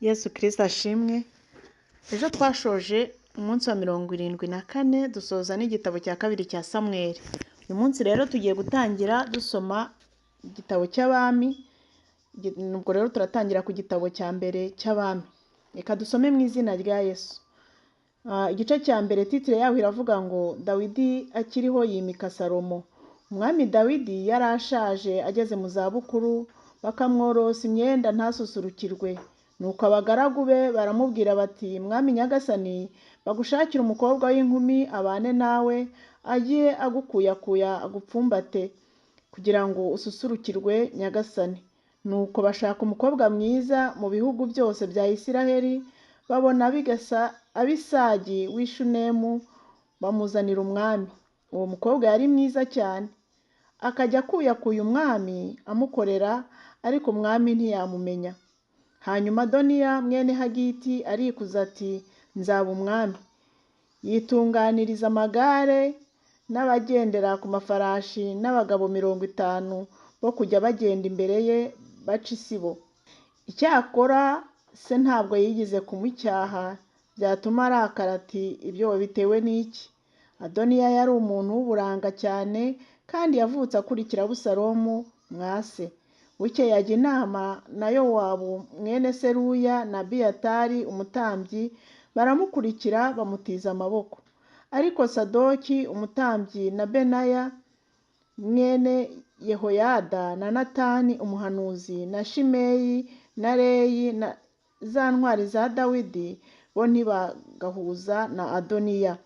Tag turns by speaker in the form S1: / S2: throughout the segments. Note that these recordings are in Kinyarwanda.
S1: Yesu Kristo ashimwe. Ejo twashoje umunsi wa 74 dusoza n'igitabo cya kabiri cya Samweli. Uyu munsi rero tugiye gutangira dusoma igitabo cy'Abami, ubwo rero turatangira ku gitabo cya mbere cy'Abami. Reka dusome mu izina rya Yesu. Igice cya mbere titire yaho iravuga ngo Dawidi akiriho yimika Salomo. Umwami Dawidi yari ashaje ageze mu zabukuru, bakamworosa imyenda ntasusurukirwe. Nuko abagaragu be baramubwira bati: "Mwami nyagasani, bagushakire umukobwa w'inkumi abane nawe, ajye agukuyakuya agupfumbate, kugira ngo ususurukirwe nyagasani." Nuko bashaka umukobwa mwiza mu bihugu byose bya Isiraheli, babona Abisagi w'i Shunemu, bamuzanira umwami. Uwo mukobwa yari mwiza cyane, akajya akuyakuya umwami amukorera, ariko umwami ntiyamumenya. Hanyuma Adoniya mwene Hagiti arikuza ati: "Nzaba umwami." Yitunganiriza amagare n'abagendera ku mafarashi n'abagabo 50 bo kujya bagenda imbere ye baca isibo. Icyakora se ntabwo yigeze kumucyaha byatuma arakara ati: "Ibyo wabitewe n'iki?" Adoniya yari umuntu w'uburanga cyane, kandi yavutse akurikira Abusalomu mwa se. Bukeye ajya inama na Yowabu mwene Seruya na Abiyatari umutambyi, baramukurikira bamutiza amaboko. Ariko Sadoki umutambyi na Benaya mwene Yehoyada na Natani umuhanuzi na Shimeyi na Reyi na za ntwari za Dawidi bo ntibagahuza na Adoniya.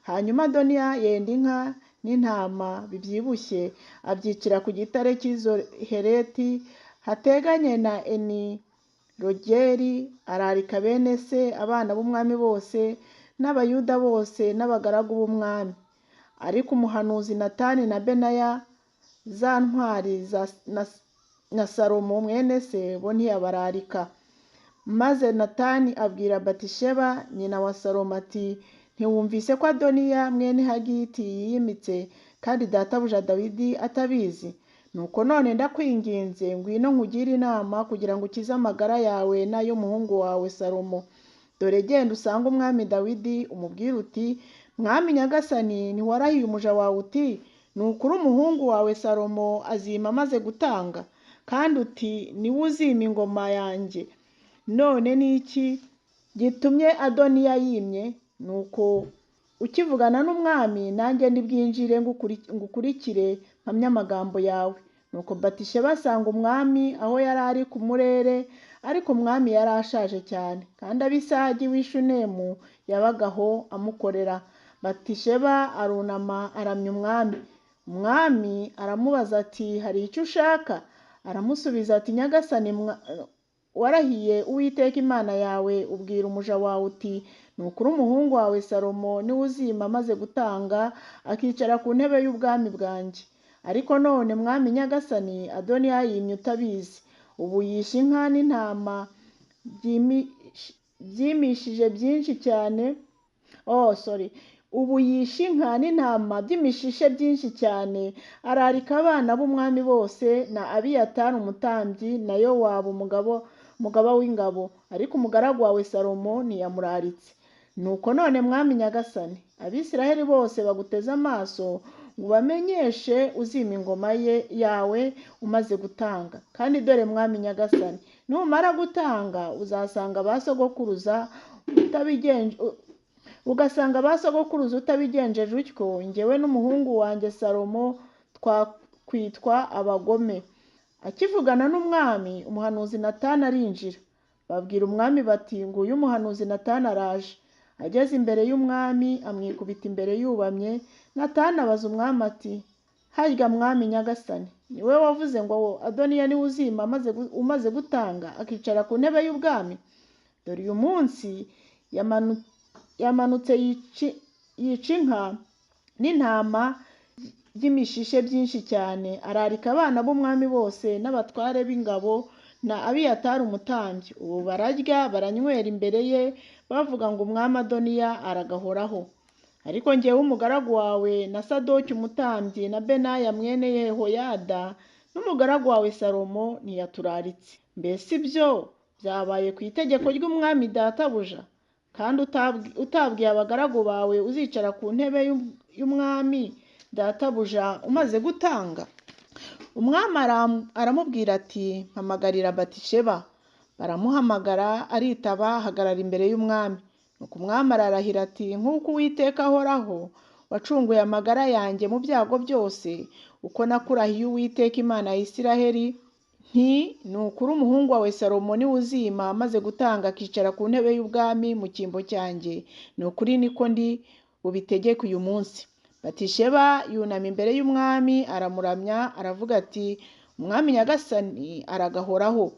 S1: Hanyuma Adoniya yenda inka n'intama bibyibushye, abyicira ku gitare cy'i Zohereti hateganye na Eni-Rogeli, ararika bene se, abana b'umwami bose, n'Abayuda bose n'abagaragu b'umwami. Ariko umuhanuzi Natani na Benaya za ntwari na Salomo mwene se bo ntiyabararika. Maze Natani abwira Batisheba nyina wa Salomo ati: "Ntiwumvise ko Adoniya mwene Hagiti yiyimitse, kandi databuja Dawidi atabizi? Nuko none ndakwinginze, ngwino nkugire inama kugira ngo ukize amagara yawe n'ay'umuhungu wawe Salomo. Dore genda usange umwami Dawidi, umubwire uti: 'Mwami nyagasani, ntiwarahiye umuja wawe uti: Ni ukuri umuhungu wawe Salomo azima amaze gutanga, kandi uti: Ni we uzima ingoma yanjye. None ni iki gitumye Adoniya yimye?' Nuko ukivugana n'umwami, nanjye ndibwinjire ngukurikire mpamye amagambo yawe." Nuko Batisheba asanga umwami aho yari ari ku murere, ariko umwami yari ashaje cyane, kandi Abisagi w'i Shunemu yabaga aho amukorera. Batisheba arunama aramya umwami. Umwami aramubaza ati: "Hari icyo ushaka?" Aramusubiza ati: "Nyagasani, warahiye Uwiteka Imana yawe ubwira umuja wawe uti: Ni ukuri umuhungu wawe Salomo niwe uzima amaze gutanga, akicara ku ntebe y'ubwami bwanjye. Ariko none mwami nyagasani, Adoniya yimye utabizi. Ubu yishe inka n'intama byimishije byinshi cyane. Oh sorry. Ubu yishe inka n'intama by'imishishe byinshi cyane, ararika abana b'umwami bose na Abiyatari umutambyi na Yowabu umugaba w'ingabo, ariko umugaragu wawe Salomo ntiyamuraritse. Nuko none mwami nyagasani, Abisiraheli bose baguteze amaso ngo ubamenyeshe uzima ingoma ye yawe umaze gutanga. Kandi dore mwami nyagasani, numara gutanga uzasanga ba sogokuruza utabigenje ugasanga ba sogokuruza utabigenjeje utyo, njyewe n'umuhungu wanjye Salomo twakwitwa abagome." Akivugana n'umwami, umuhanuzi Natani arinjira. Babwira umwami bati: "Nguyu umuhanuzi Natani araje." Ageze imbere y'umwami amwikubita imbere yubamye. Natani abaza umwami ati: "Harya mwami nyagasani, ni we wavuze ngo Adoniya niwe uzima umaze gutanga akicara ku ntebe y'ubwami? Dore uyu munsi yamanutse yica inka n'intama by'imishishe byinshi cyane, ararika abana b'umwami bose n'abatware b'ingabo na Abiyatari umutambyi. Ubu bararya baranywera imbere ye, bavuga ngo umwami Adoniya aragahoraho. Ariko njyewe umugaragu wawe na Sadoki umutambyi na Benaya mwene Yehoyada n'umugaragu wawe Salomo ntiyaturaritse. Mbese ibyo Byabaye ku itegeko ry'umwami databuja, kandi utabwiye abagaragu bawe uzicara ku ntebe y'umwami databuja umaze gutanga? Umwami aramubwira ati: Mpamagarira Batisheba. Baramuhamagara, aritaba, ahagarara imbere y'umwami. Nuko umwami ararahira ati: Nk'uko Uwiteka ahoraho, wacunguye amagara yanjye mu byago byose, uko nakurahiye Uwiteka Imana ya Isiraheli, nti: Ni ukuri umuhungu wawe Salomo niwe uzima amaze gutanga akicara ku ntebe y'ubwami mu cyimbo cyanjye, ni ukuri niko ndi bubitegeke uyu munsi. Batisheba yunama imbere y'umwami aramuramya, aravuga ati: Umwami nyagasani aragahoraho.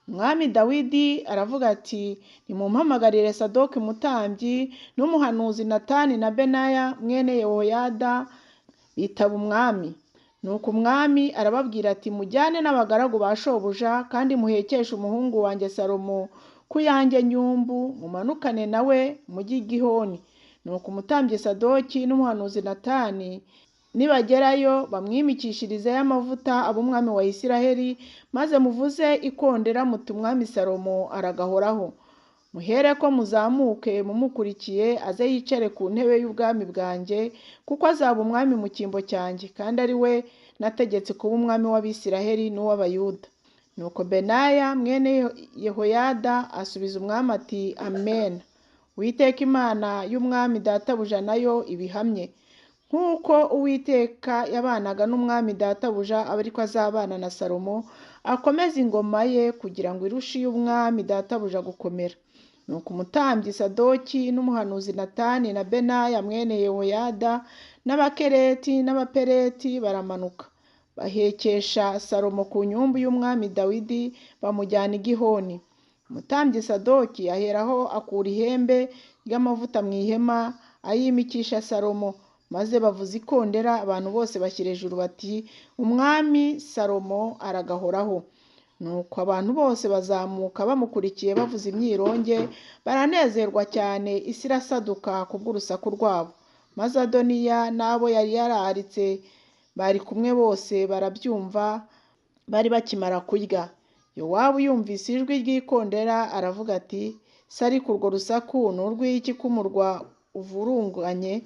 S1: Umwami Dawidi aravuga ati: Nimumpamagarire Sadoki umutambyi n'umuhanuzi Natani na Benaya mwene Yehoyada. Bitaba umwami. Nuko umwami arababwira ati: Mujyane n'abagaragu ba shobuja, kandi muhekeshe umuhungu wanjye Salomo ku yanjye nyumbu, mumanukane nawe mujye i Gihoni. Nuko umutambyi Sadoki n'umuhanuzi Natani nibagerayo bamwimikishirizeyo amavuta abe umwami wa Isiraheli, maze muvuze ikondera muti: Umwami Salomo aragahoraho. Muhereko muzamuke mumukurikiye, aze yicare ku ntebe y'ubwami bwanjye, kuko azaba umwami mu cyimbo cyanjye, kandi ari we nategetse kuba umwami w'Abisiraheli n'uw'Abayuda. Nuko Benaya mwene Yehoyada asubiza umwami ati: Amen. Uwiteka Imana y'umwami databuja nayo ibihamye. Nk'uko Uwiteka yabanaga n'umwami databuja, abe ariko azabana na Salomo, akomeze ingoma ye kugira ngo irushe iy'umwami databuja gukomera. Nuko umutambyi Sadoki n'umuhanuzi Natani na Benaya mwene Yehoyada n'Abakereti n'Abapereti baramanuka, bahekesha Salomo ku nyumbu y'umwami Dawidi, bamujyana i Gihoni. Umutambyi Sadoki aheraho akura ihembe ry'amavuta mu ihema, ayimikisha Salomo. Maze bavuza ikondera, abantu bose bashyira hejuru bati: Umwami Salomo aragahoraho. Nuko abantu bose bazamuka bamukurikiye bavuza imyironge, baranezerwa cyane, isi irasaduka kubw'urusaku rwabo. Maze Adoniya n'abo yari yararitse bari kumwe bose barabyumva, bari bakimara kurya. Yowabu yumvise ijwi ry'ikondera aravuga ati: Se ariko urwo rusaku ni urw'iki ko umurwa uvurunganye?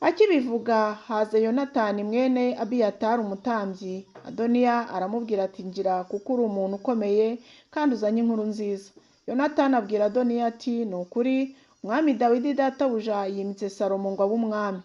S1: Akibivuga haza Yonatani mwene Abiyatari umutambyi. Adoniya aramubwira ati: Ngira, kuko uri umuntu ukomeye kandi uzanye inkuru nziza. Yonatani abwira Adoniya ati: Ni ukuri umwami Dawidi databuja yimitse Salomo ngo abe umwami,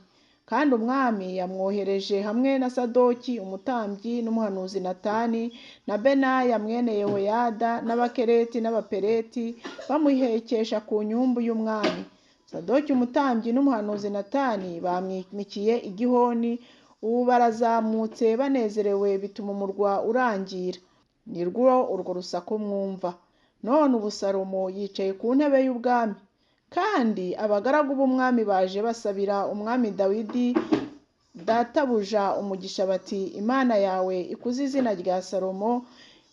S1: kandi umwami yamwohereje hamwe na Sadoki umutambyi n'umuhanuzi Natani na Benaya mwene Yehoyada n'Abakereti n'Abapereti, bamuhekesha ku nyumbu y'umwami. Sadoki umutambyi n'umuhanuzi Natani bamwimikiye i Gihoni, ubu barazamutse banezerewe, bituma umurwa urangira. Ni rwo urwo rusaku mwumva. None ubu Salomo yicaye ku ntebe y'ubwami, kandi abagaragu b'umwami baje basabira umwami Dawidi databuja umugisha bati: Imana yawe ikuze izina rya Salomo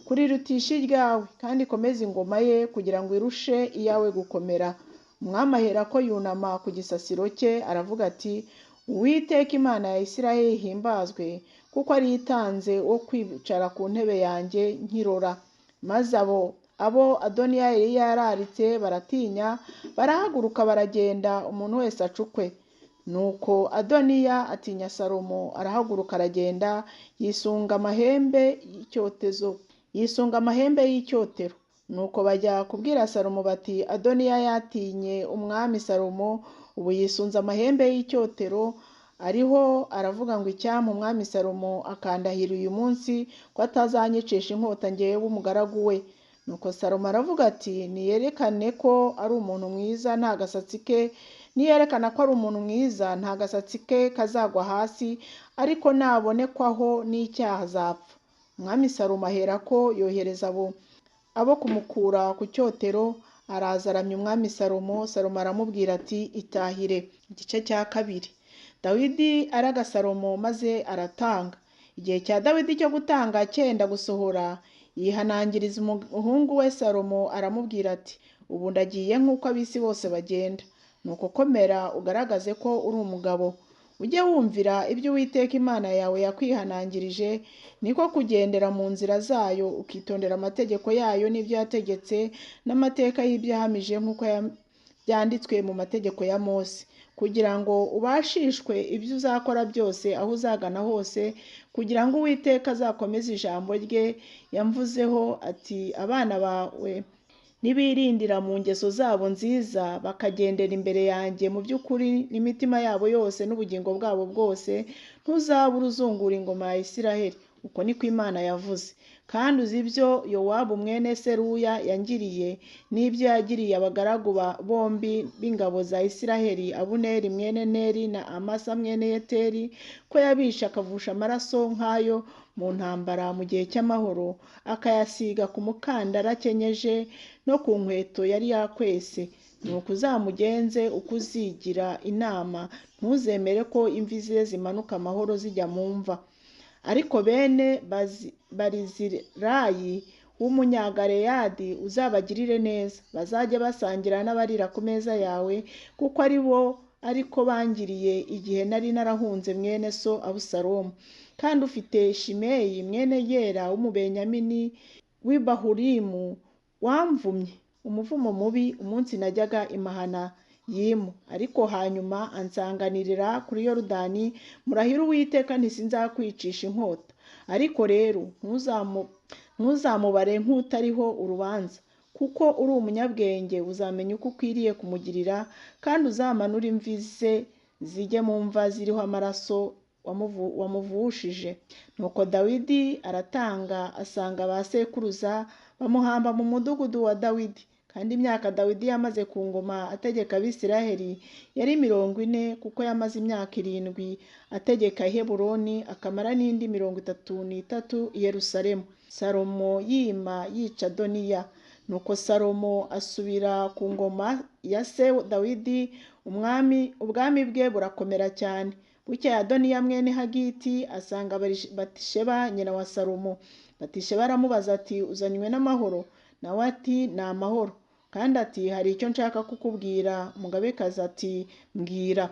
S1: kurirutisha iryawe, kandi ikomeze ingoma ye kugira ngo irushe iyawe gukomera. Umwami aherako yunama ku gisasiro cye, aravuga ati: Uwiteka Imana ya Isiraheli ihimbazwe, kuko ariyo itanze wo kwicara ku ntebe yanjye nkirora. Maze abo Adoniya yari yararitse baratinya, barahaguruka baragenda, umuntu wese acukwe. Nuko Adoniya atinya Salomo, arahaguruka aragenda, yisunga amahembe y'icyotezo, yisunga amahembe y'icyotero. Nuko bajya kubwira Salomo bati: Adoniya yatinye umwami Salomo, ubu yisunze amahembe y'icyotero, ariho aravuga ngo: Icyampa umwami Salomo akandahira uyu munsi ko atazanyicisha inkota njyewe umugaragu we. Nuko Salomo aravuga ati: Niyerekane ko ari umuntu mwiza nta gasatsi ke, niyerekana ko ari umuntu mwiza nta gasatsi ke kazagwa hasi, ariko nabonekwaho n'icyaha azapfa. Umwami Salomo aherako yohereza abo kumukura ku cyotero, araza aramya umwami Salomo. Salomo aramubwira ati: Itahire. Igice cya kabiri. Dawidi araga Salomo maze aratanga. Igihe cya Dawidi cyo gutanga cyenda gusohora, yihanangiriza umuhungu we Salomo aramubwira ati: Ubu ndagiye nk'uko ab'isi bose bagenda. Nuko komera ugaragaze ko uri umugabo, Ujye wumvira ibyo Uwiteka Imana yawe yakwihanangirije, niko kugendera mu nzira zayo, ukitondera amategeko yayo n'ibyo yategetse n'amateka y'ibyo yahamije nk'uko byanditswe mu mategeko ya Mose, kugira ngo ubashishwe ibyo uzakora byose aho uzagana hose, kugira ngo Uwiteka azakomeze ijambo rye yamvuzeho ati abana bawe nibirindira mu ngeso zabo nziza, bakagendera imbere yanjye mu by'ukuri n'imitima yabo yose n'ubugingo bwabo bwose, ntuzabura uzungura ingoma ya Isiraheli. Uko niko Imana yavuze. Kandi uzi ibyo Yowabu mwene Seruya yangiriye n'ibyo yagiriye abagaragu bombi b'ingabo za Isiraheli, Abuneri mwene Neri na Amasa mwene Yeteri, ko yabishe akavusha amaraso nk'ayo mu ntambara mu gihe cy'amahoro, akayasiga ku mukandara akenyeje no ku nkweto yari yakwese. Nuko uzamugenze uko uzigira inama, ntuzemere ko imvi ze zimanuka amahoro zijya mu mva. Ariko bene Barizirayi w'Umunyagaleyadi uzabagirire neza, bazajye basangira n'abarira ku meza yawe, kuko ari bo ariko bangiriye igihe nari narahunze mwene so Abusalomu. Kandi ufite Shimeyi mwene Gera w'Umubenyamini w'i Bahurimu wamvumye umuvumo mubi umunsi najyaga i Mahanayimu, ariko hanyuma ansanganirira kuri Yorodani, murahira Uwiteka nti sinzakwicisha inkota. Ariko rero ntuzamubare nk'utariho urubanza, kuko uri umunyabwenge uzamenya uko ukwiriye kumugirira, kandi uzamanure imvi ze zijye mu mva ziriho amaraso wamuvushije. Nuko Dawidi aratanga asanga ba sekuruza, bamuhamba mu mudugudu wa Dawidi. Kandi imyaka Dawidi yamaze ku ngoma ategeka Abisiraheli yari 40, kuko yamaze imyaka 7 ategeka i Heburoni, akamara n'indi 33 i Yerusalemu. Salomo yima yica Adoniya. Nuko Salomo asubira ku ngoma ya se Dawidi, ubwami bwe burakomera cyane. Bukeye Adoniya mwene Hagiti asanga Batisheba nyina wa Salomo. Batisheba aramubaza ati uzanywe n'amahoro? Nawe ati ni amahoro. Kandi ati hari icyo nshaka kukubwira. Umugabekazi ati mbwira.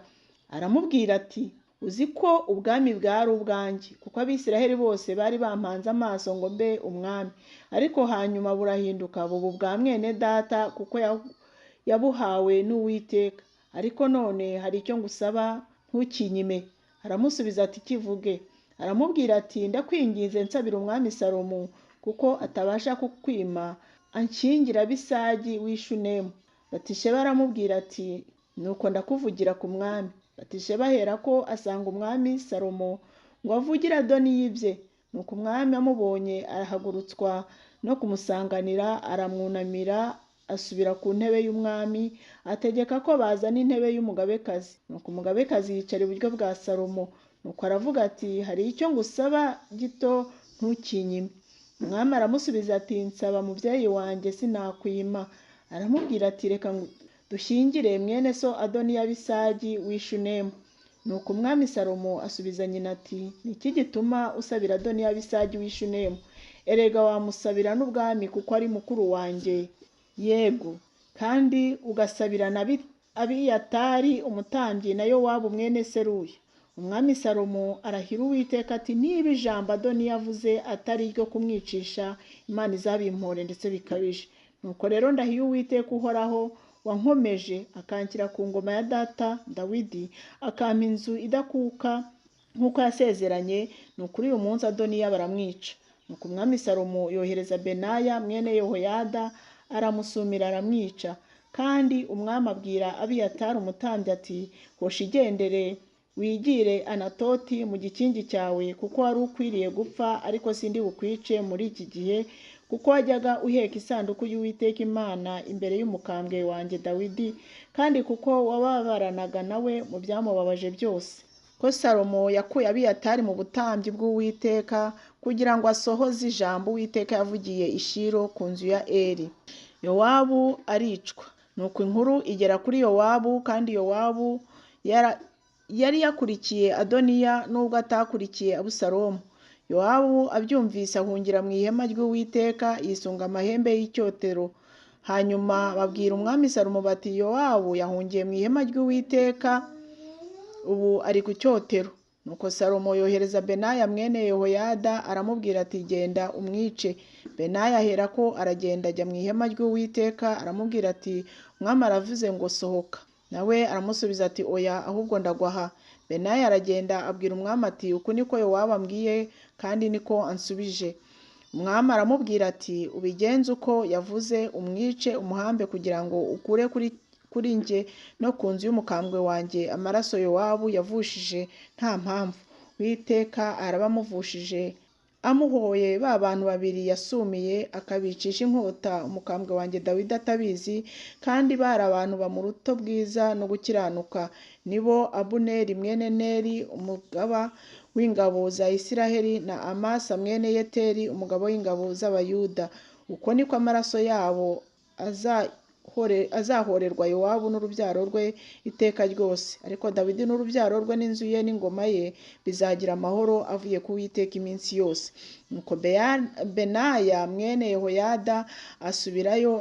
S1: Aramubwira ati uzi ko ubwami bwari ubwanjye, kuko Abisiraheli bose bari bampanze amaso ngo mbe umwami, ariko hanyuma burahinduka buba ubwa mwene data, kuko yabuhawe n'Uwiteka. Ariko none hari icyo ngusaba, ntukinyime. Aramusubiza ati kivuge. Aramubwira ati ndakwinginze nsabira umwami Salomo, kuko atabasha kukwima, anshyingira Abisagi w'i Shunemu. Batisheba aramubwira ati nuko ndakuvugira ku mwami. Batisheba aherako asanga umwami Salomo ngo avugire Adoniya ibye. Nuko umwami amubonye arahagurutswa no kumusanganira, aramwunamira, asubira ku ntebe y'umwami, ategeka ko bazana intebe y'umugabekazi. Nuko umugabekazi yicara iburyo bwa Salomo. Nuko aravuga ati hari icyo ngusaba gito, ntukinyime. Umwami aramusubiza ati nsaba mubyeyi wanjye sinakwima. Aramubwira ati reka dushyingire mwene so Adoniya Abisagi w'i Shunemu. Nuko umwami Salomo asubiza nyina ati ni iki gituma usabira Adoniya Abisagi w'i Shunemu? Erega wamusabira n'ubwami kuko ari mukuru wanjye. Yego, kandi ugasabira na Abiyatari umutambyi na Yowabu mwene Seruya. Umwami Salomo arahira Uwiteka ati niba ijambo Adoniya avuze atari iryo kumwicisha, Imana izabimpore ndetse bikabije. Nuko rero ndahiye Uwiteka uhoraho wankomeje akanshyira ku ngoma ya data Dawidi, akampa inzu idakuka nk'uko yasezeranye, ni ukuri uyu munsi Adoniya baramwica. Nuko umwami Salomo yohereza Benaya mwene Yehoyada, aramusumira aramwica. Kandi umwami abwira Abiyatari umutambyi ati hosha igendere wigire Anatoti mu gikingi cyawe, kuko wari ukwiriye gupfa, ariko sindi bukwice muri iki gihe, kuko wajyaga uheka isanduku y'Uwiteka Imana imbere y'umukambwe wanjye Dawidi, kandi kuko wababaranaga nawe mu byamubabaje byose. Ko Salomo yakuye Abiyatari mu butambyi bw'Uwiteka, kugira ngo asohoze ijambo Uwiteka yavugiye i Shilo ku nzu ya Eli. Yowabu aricwa. Nuko inkuru igera kuri Yowabu, kandi Yowabu yari yakurikiye Adoniya nubwo atakurikiye Abusalomu. Yowabu abyumvise ahungira mu ihema ry'Uwiteka, yisunga amahembe y'icyotero. Hanyuma babwira umwami Salomo bati Yowabu yahungiye mu ihema ry'Uwiteka, Ubu ari ku cyotero. Nuko Salomo yohereza Benaya mwene Yehoyada aramubwira ati genda umwice. Benaya aherako aragenda ajya mu ihema ry'Uwiteka aramubwira ati umwami aravuze ngo sohoka. Nawe aramusubiza ati oya ahubwo ndagwa aha. Benaya aragenda abwira umwami ati uku niko Yowabu ambwiye kandi niko ansubije. Umwami aramubwira ati ubigenze uko yavuze umwice umuhambe kugira ngo ukure kuri njye no ku nzu y'umukambwe wanjye amaraso Yowabu yavushije nta mpamvu. Uwiteka arabamuvushije amuhoye ba bantu babiri yasumiye akabicisha inkota umukambwe wanjye Dawidi atabizi, kandi bari abantu bamuruta ubwiza no gukiranuka. Nibo Abuneri mwene Neri umugaba w'ingabo za Isiraheli na Amasa mwene Yeteri umugaba w'ingabo z'Abayuda. Uko niko amaraso yabo azahorerwa Yowabu n'urubyaro rwe iteka ryose. Ariko Dawidi n'urubyaro rwe n'inzu ye n'ingoma ye bizagira amahoro avuye ku Uwiteka iminsi yose. Nuko Benaya mwene Yehoyada asubirayo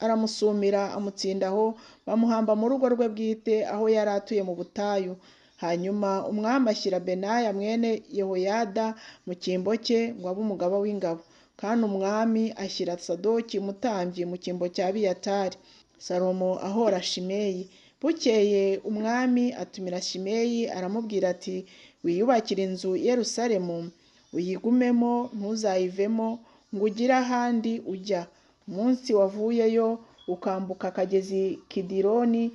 S1: aramusumira amutsinda aho, bamuhamba mu rugo rwe bwite aho yari atuye mu butayu. Hanyuma umwami ashyira Benaya mwene Yehoyada mu cyimbo cye ngo abe umugaba w'ingabo. Kandi umwami ashyira Sadoki umutambyi mu cyimbo cya Abiyatari. Salomo ahora Shimeyi. Bukeye umwami atumira Shimeyi aramubwira ati wiyubakire inzu i Yerusalemu uyigumemo ntuzayivemo ngo ugire ahandi ujya. Umunsi wavuyeyo ukambuka akagezi Kidironi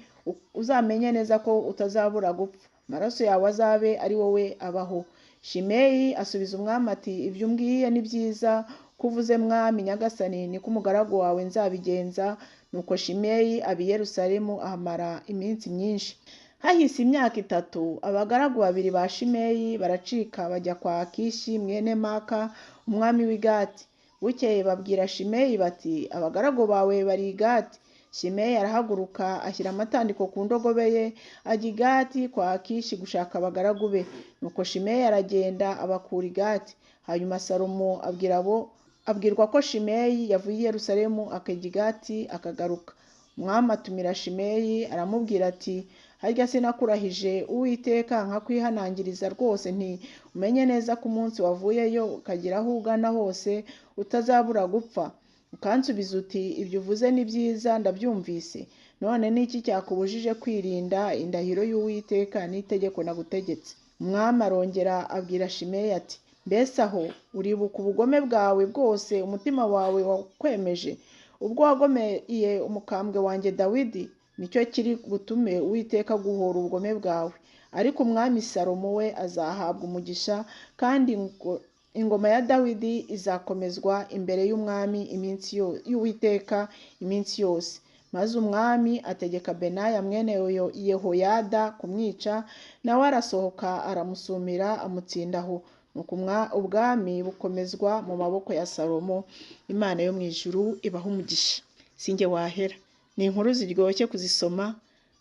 S1: uzamenye neza ko utazabura gupfa, amaraso yawe azabe ari wowe abaho. Shimeyi asubiza umwami ati ibyo umbwiye ni byiza, ko uvuze mwami nyagasani niko umugaragu wawe nzabigenza. Nuko Shimeyi aba i Yerusalemu ahamara iminsi myinshi. Hahise imyaka itatu abagaragu babiri ba Shimeyi baracika bajya kwa Akishi mwene Maka umwami w'i Gati. Bukeye babwira Shimeyi bati abagaragu bawe bari i Gati. Shimeyi arahaguruka ashyira amatandiko ku ndogobe ye ajya i Gati kwa Akishi gushaka abagaragu be. Nuko Shimeyi aragenda abakura i Gati. Hanyuma Salomo abwirwa ko Shimeyi yavuye i Yerusalemu akajya i Gati akagaruka. Umwami atumira Shimeyi aramubwira ati harya sinakurahije Uwiteka nkakwihanangiriza rwose nti umenye neza ko umunsi wavuyeyo ukagera aho ugana hose utazabura gupfa. Ukansubiza uti ibyo uvuze ni byiza ndabyumvise. None ni iki cyakubujije kwirinda indahiro y'Uwiteka n'itegeko nagutegetse? Umwami arongera abwira Shimeyi ati mbese aho uribuka ubugome bwawe bwose umutima wawe wakwemeje ubwo wagomeye umukambwe wanjye Dawidi? Nicyo kiri butume Uwiteka aguhora ubugome bwawe. Ariko umwami Salomo we azahabwa umugisha, kandi ingoma ya Dawidi izakomezwa imbere y'umwami iminsi y'Uwiteka iminsi yose. Maze umwami ategeka Benaya mwene Yehoyada kumwica, nawe arasohoka aramusumira amutsinda aho. Nuko ubwami bukomezwa mu maboko ya Salomo. Imana yo mu ijuru ibaha umugisha. Sinjye wahera. Ni inkuru ziryoshye kuzisoma,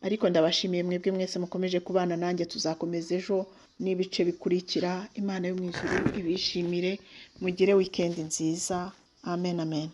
S1: ariko ndabashimiye mwebwe mwese mukomeje kubana nanjye. Tuzakomeza ejo n'ibice bikurikira. Imana yo mu ijuru ibishimire, mugire wikendi nziza. Amen, amen.